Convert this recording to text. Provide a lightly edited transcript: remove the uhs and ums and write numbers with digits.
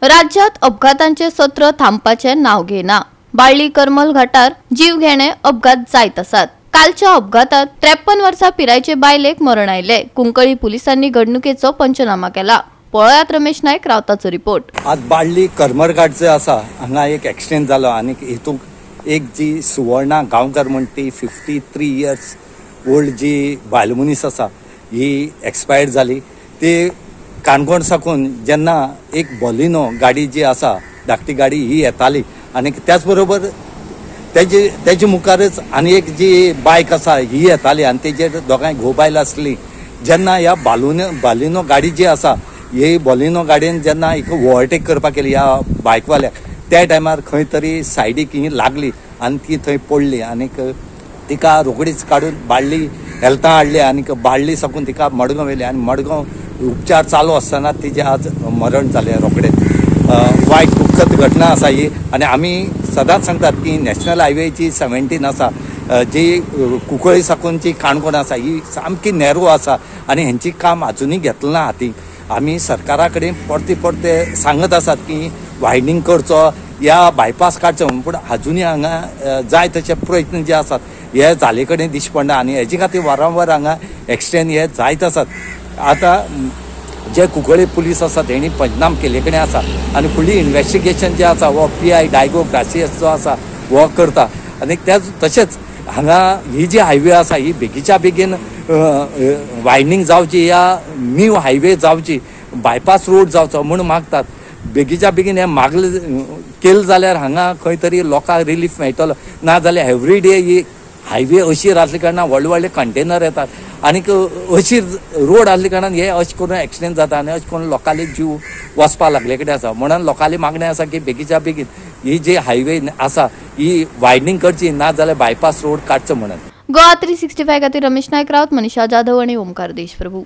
राज्यात अपघातांचे सत्र थांबपाचें नांव घेना. बाळ्ळी करमल घाटार जीव घेणे अपघात जायत आसात. कालच्या अपघातात 53 वर्सां पिरायेचे बायलेक मरण आयलें. कुंकळी पुलिसांनी घडणुकेचो पंचनामा केला. पळयात रमेश नायक रावताचो रिपोर्ट. आज बाळ्ळी करमर घाट जे आसा हांगा एक एक्सिडेंट जालो आनी हितूंक एक जी सुवर्णा गांवकर म्हण ती 53 इयर्स ओल्ड जी बायल मनीस आसा ही एक्सपायर्ड जाली. ती काणकोण साकून जेन्ना एक बॉलिनो गाडी जी आसा धाकटी गाडी ही येताली आनी त्याच बरोबर तेजे मुखारच आनी एक जी बायक आसा ही येताली आनी तेजेर दोगांय घोव बायल आसली. जेन्ना ह्या बालिनो गाडी जी आसा ही बॉलिनो गाडयेन जेन्ना एक ओवरटेक करपाक केली ह्या बायकवाल्याक त्या टायमार खंय तरी सायडीक ही लागली आनी ती थंय पडली आनीक तिका रोखडीच काडून बाळ्ळी हेल्थां हाडली आनीक बाळ्ळी साकून तिका मडगांव व्हेली आनी मडगांव उपचार चालू आसतना तिजें आज मरण जालें रोखडेच. वायट दुख्खद घटना आसा ही आनी आमी सदांच सांगतात की नॅशनल हायवे जी 17 आसा जी कुंकळी साकून जी काणकोण आसा ही सामकी नॅरो आसा आनी हेंची काम आजुनूय घेतलें ना हातीक. आमी सरकारा कडेन परते परते सांगत आसात की वायडनींग करचो या बायपास काडचो पूण आजुनूय हांगा जाय तशे प्रयत्न जे आसात हे जाले कडेन दिश्टी पडना आनी हेजे खातीर वारंवार हांगा एक्सिडेंट हे जायत आसात. आतां जे कुंकळी पुलीस आसात हेणी पंचनाम केल्ले कडेन आसा आनी फुडली इन्वेस्टिगेशन जे आसा हो PI Diego gracious जो आसा हो करता. आनी त्याच तशेंच हांगा ही जी हायवे आसा ही बेगीच्या बेगीन वायडनींग जावची या न्यू हायवे जावची बायपास रोड जावचो म्हूण मागतात. बेगीच्या बेगीन हें मागलें केलें जाल्यार हांगा खंय तरी लोकांक रिलीफ मेळटलो. ना जाल्यार एवरी डे ही हायवे अशीर आसले कारणान व्हडले व्हडले कंटेनर येतात आनीक अशीर रोड आसले कारणान हे अशें करून एक्सिडेंट जाता आनी अशें करून लोकांले जीव वचपाक लागले कडेन आसा. म्हणून लोकांली मागणें आसा की बेगीच्या बेगीन ही जी हायवे आसा ही वायडनींग करची ना जाल्यार बायपास रोड काडचो म्हणून. गोवा 365 खातीर रमेश नायक रावत, मनीषा जाधव आनी ओमकार देशप्रभू.